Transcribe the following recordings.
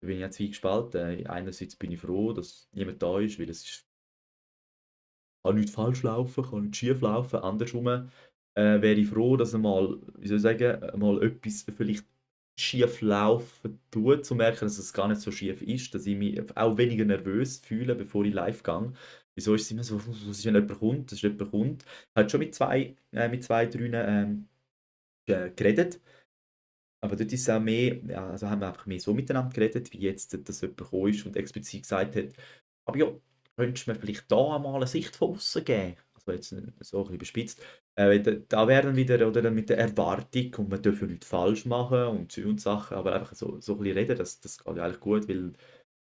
da bin ich auch zwiegespalten. Einerseits bin ich froh, dass niemand da ist, weil es ist kann nichts falsch laufen, kann nichts schief laufen. Andersrum, wäre ich froh, dass einmal, wie soll ich sagen, mal etwas vielleicht schief laufen tut, zu merken, dass es gar nicht so schief ist, dass ich mich auch weniger nervös fühle, bevor ich live gehe. Wieso ist es immer so, was ist, wenn jemand kommt, dass jemand kommt? Ich habe schon mit zwei, drei geredet, aber dort ist es auch mehr, ja, also haben wir einfach mehr so miteinander geredet, wie jetzt, dass jemand gekommen ist und explizit gesagt hat, aber ja, könntest du mir vielleicht da mal eine Sicht von außen geben? Also jetzt so ein bisschen überspitzt. Da wäre dann wieder, oder dann mit der Erwartung, und man dürfen nichts falsch machen und so und Sachen, aber einfach so ein bisschen reden, das geht ja eigentlich gut, weil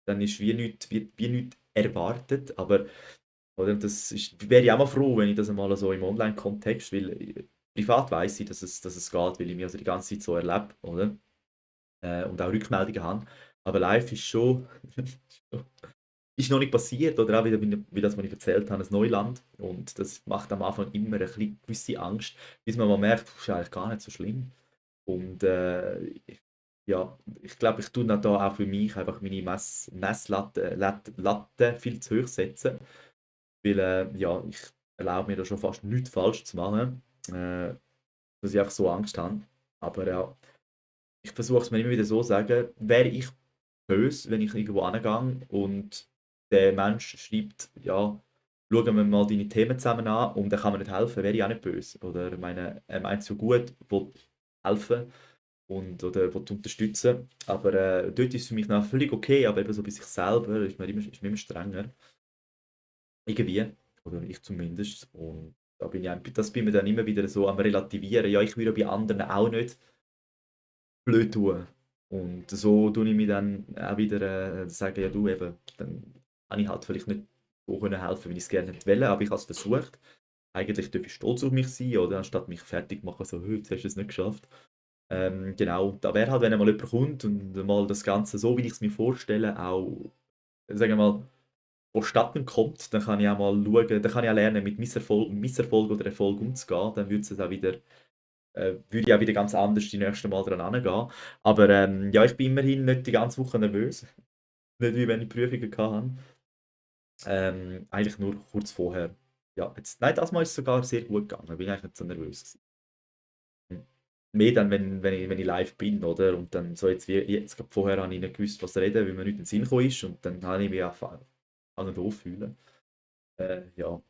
dann ist wie nichts erwartet, aber oder wäre ich auch mal froh, wenn ich das einmal so im Online-Kontext, weil privat weiß ich, dass es geht, weil ich mich also die ganze Zeit so erlebe, oder? Und auch Rückmeldungen habe. Aber live ist schon, ist noch nicht passiert, oder auch wieder, wie das, was ich erzählt habe, ein Neuland. Und das macht am Anfang immer ein bisschen gewisse Angst, bis man mal merkt, das ist eigentlich gar nicht so schlimm. Und ja, ich glaube, ich tue da auch für mich einfach meine Messlatte viel zu hoch setzen. Weil ja, ich erlaube mir da schon fast nichts falsch zu machen, dass ich einfach so Angst habe. Aber ja, ich versuche es mir immer wieder so zu sagen, wäre ich böse, wenn ich irgendwo hingehe und der Mensch schreibt, ja, schauen wir mal deine Themen zusammen an und dann kann man nicht helfen, wäre ich auch nicht böse. Oder ich meine, er meint so gut, will helfen und, oder will unterstützen. Aber dort ist es für mich noch völlig okay, aber eben so bei sich selber ist man immer strenger. Irgendwie. Oder ich zumindest. Und da bin ich, das bin ich mir dann immer wieder so am Relativieren. Ja, ich würde bei anderen auch nicht blöd tun. Und so tue ich mich dann auch wieder sagen, ja du eben, dann habe ich halt vielleicht nicht so können helfen, wie ich es gerne hätte wollen, aber ich habe es versucht. Eigentlich darf ich stolz auf mich sein, oder? Anstatt mich fertig zu machen, so, jetzt hast du es nicht geschafft. Genau, da wäre halt, wenn einmal jemand kommt und mal das Ganze so, wie ich es mir vorstelle, auch, sagen wir mal, vonstatten kommt, dann kann ich auch mal schauen, dann kann ich auch lernen, mit Misserfolg oder Erfolg umzugehen. Dann würde es auch wieder, würde ich auch wieder ganz anders die nächsten Mal dran angehen. Aber ja, ich bin immerhin nicht die ganze Woche nervös. Nicht wie wenn ich Prüfungen hatte. Eigentlich nur kurz vorher. Ja, jetzt, nein, das Mal ist es sogar sehr gut gegangen. Bin eigentlich nicht so nervös gewesen. Hm. Mehr dann, wenn ich live bin, oder? Und dann so jetzt wie jetzt gerade vorher habe ich nicht gewusst, was reden, weil mir nicht in den Sinn gekommen ist. Und dann habe ich mich auch doof fühlen. Ja,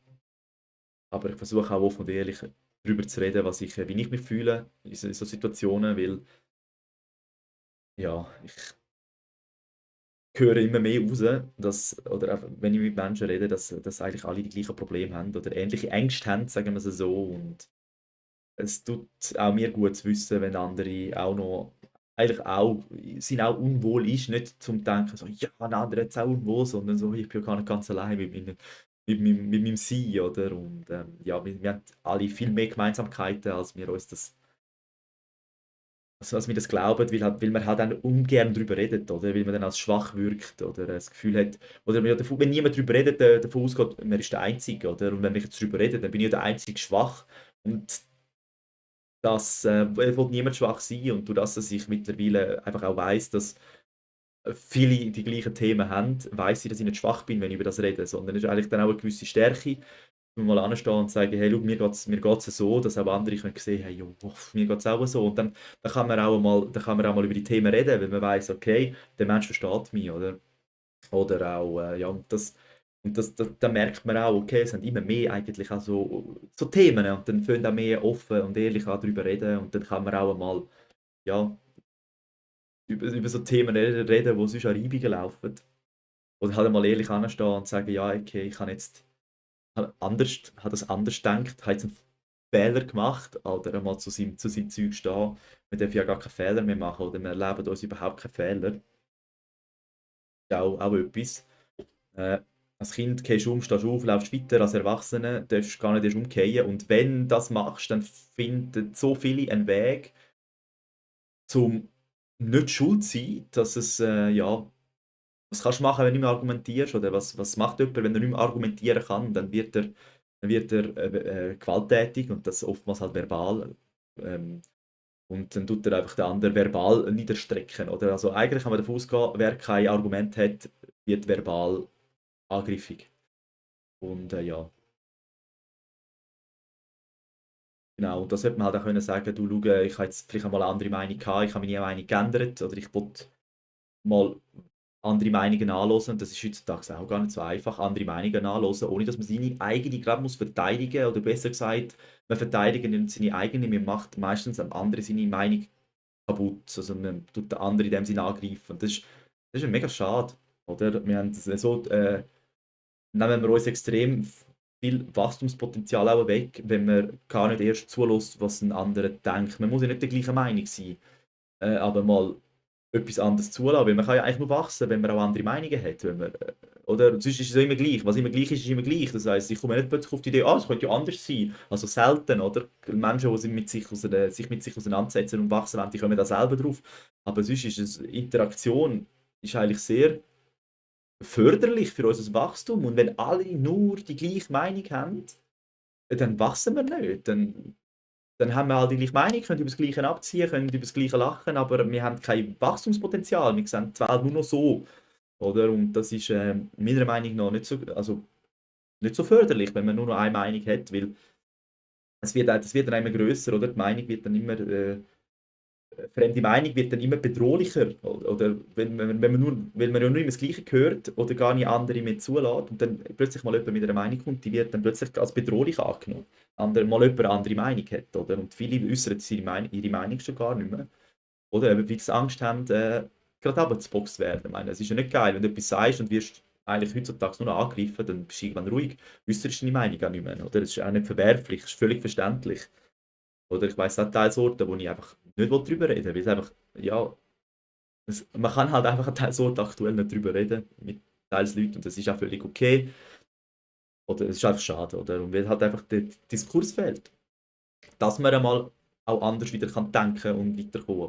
aber ich versuche auch offen und ehrlich darüber zu reden, wie ich mich fühle in so Situationen, weil ja, ich höre immer mehr raus, oder auch wenn ich mit Menschen rede, dass eigentlich alle die gleichen Probleme haben oder ähnliche Ängste haben, sagen wir es so. Und es tut auch mir gut zu wissen, wenn andere auch noch eigentlich auch, sind auch unwohl ist, nicht zum Denken, so, ja, ein anderer hat es auch unwohl, sondern so, ich bin ja gar nicht ganz allein mit meinem Sein, oder? Und ja, wir haben alle viel mehr Gemeinsamkeiten, als wir uns als wir das glauben, weil man halt dann ungern darüber redet, oder? Weil man dann als schwach wirkt oder das Gefühl hat, oder wenn niemand darüber redet, davon ausgeht, man ist der Einzige, oder? Und wenn ich jetzt darüber rede, dann bin ich ja der einzige schwach. Und das will niemand schwach sein. Und durch das, dass ich mittlerweile einfach auch weiß, dass viele die gleichen Themen haben, weiß ich, dass ich nicht schwach bin, wenn ich über das rede, sondern es ist eigentlich dann auch eine gewisse Stärke, mal anstehen und sagen, hey, schau, mir geht's so, dass auch andere können sehen, hey, jo, mir geht's auch so. Und dann dann kann man auch mal über die Themen reden, weil man weiß, okay, der Mensch versteht mich, oder? Oder auch, ja, dann merkt man auch, okay, es sind immer mehr eigentlich auch so Themen, ja. Und dann können auch mehr offen und ehrlich auch darüber reden und dann kann man auch mal, ja, über so Themen reden, wo sonst an Reibungen laufen. Oder halt mal ehrlich anstehen und sagen, ja, okay, ich habe das anders gedacht, habe jetzt einen Fehler gemacht oder einmal zu seinem Zeug stehen. Wir dürfen ja gar keine Fehler mehr machen oder wir erleben uns überhaupt keine Fehler. Das ist auch etwas. Äh, als Kind gehst du um, stehst auf, laufst weiter. Als Erwachsener darfst du gar nicht erst umkehren. Und wenn du das machst, dann finden so viele einen Weg, zum nicht schuld zu sein, dass es, ja, was kannst du machen, wenn du nicht mehr argumentierst? Oder was macht jemand, wenn er nicht mehr argumentieren kann? Dann wird er gewalttätig und das oftmals halt verbal. Ähm, Und dann tut er einfach den anderen verbal niederstrecken, oder? Also eigentlich kann man davon ausgehen, wer kein Argument hat, wird verbal angriffig. Und ja, genau. Und da sollte man halt auch können sagen, du schau, ich habe jetzt vielleicht einmal eine andere Meinung gehabt, ich habe meine Meinung geändert oder ich will mal andere Meinungen anhören. Und das ist heutzutage auch gar nicht so einfach, andere Meinungen anhören, ohne dass man seine eigene gerade muss verteidigen oder besser gesagt, man verteidigt nicht seine eigene, man macht meistens am anderen seine Meinung kaputt. Also man tut den anderen in dem Sinne angreifen. Und das ist mega schade. Oder? Wir haben das so, nehmen wir uns extrem viel Wachstumspotenzial auch weg, wenn man gar nicht erst zulässt, was ein anderer denkt. Man muss ja nicht der gleichen Meinung sein, aber mal etwas anderes zulassen, weil man kann ja eigentlich nur wachsen, wenn man auch andere Meinungen hat. Wenn man, oder sonst ist es ja immer gleich. Was immer gleich ist immer gleich. Das heisst, ich komme nicht plötzlich auf die Idee, es könnte ja anders sein. Also selten, oder? Menschen, die sich mit sich auseinandersetzen und wachsen wollen, die kommen da selber drauf. Aber sonst ist es, Interaktion ist eigentlich sehr förderlich für unser Wachstum. Und wenn alle nur die gleiche Meinung haben, dann wachsen wir nicht. Dann haben wir halt die gleiche Meinung, können über das Gleiche abziehen, können über das Gleiche lachen, aber wir haben kein Wachstumspotenzial. Wir sehen die Welt nur noch so. Oder? Und das ist meiner Meinung nach nicht so förderlich, wenn man nur noch eine Meinung hat, weil das wird dann immer grösser, oder? Die Meinung wird dann immer, fremde Meinung wird dann immer bedrohlicher. Oder weil man ja nur immer das Gleiche hört oder gar nicht andere mehr zulässt und dann plötzlich mal jemand mit einer Meinung kommt, die wird dann plötzlich als bedrohlich angenommen. Mal jemand eine andere Meinung hat. Oder? Und viele äußern ihre Meinung schon gar nicht mehr. Oder eben, weil sie Angst haben, gerade runtergeboxt zu werden. Ich meine, es ist ja nicht geil, wenn du etwas sagst und wirst eigentlich heutzutage nur noch angegriffen, dann bist du irgendwann ruhig, äußerst deine Meinung auch nicht mehr. Oder? Das ist auch nicht verwerflich, das ist völlig verständlich. Oder ich weiss auch Teilsorten, wo ich einfach nicht darüber reden will, weil es einfach, ja, man kann halt einfach an Teilsorten aktuell nicht drüber reden mit Teilsleuten und das ist auch völlig okay. Oder es ist einfach schade, oder? Und weil halt einfach der Diskurs fehlt. Dass man einmal auch anders wieder kann denken und weiterkommen.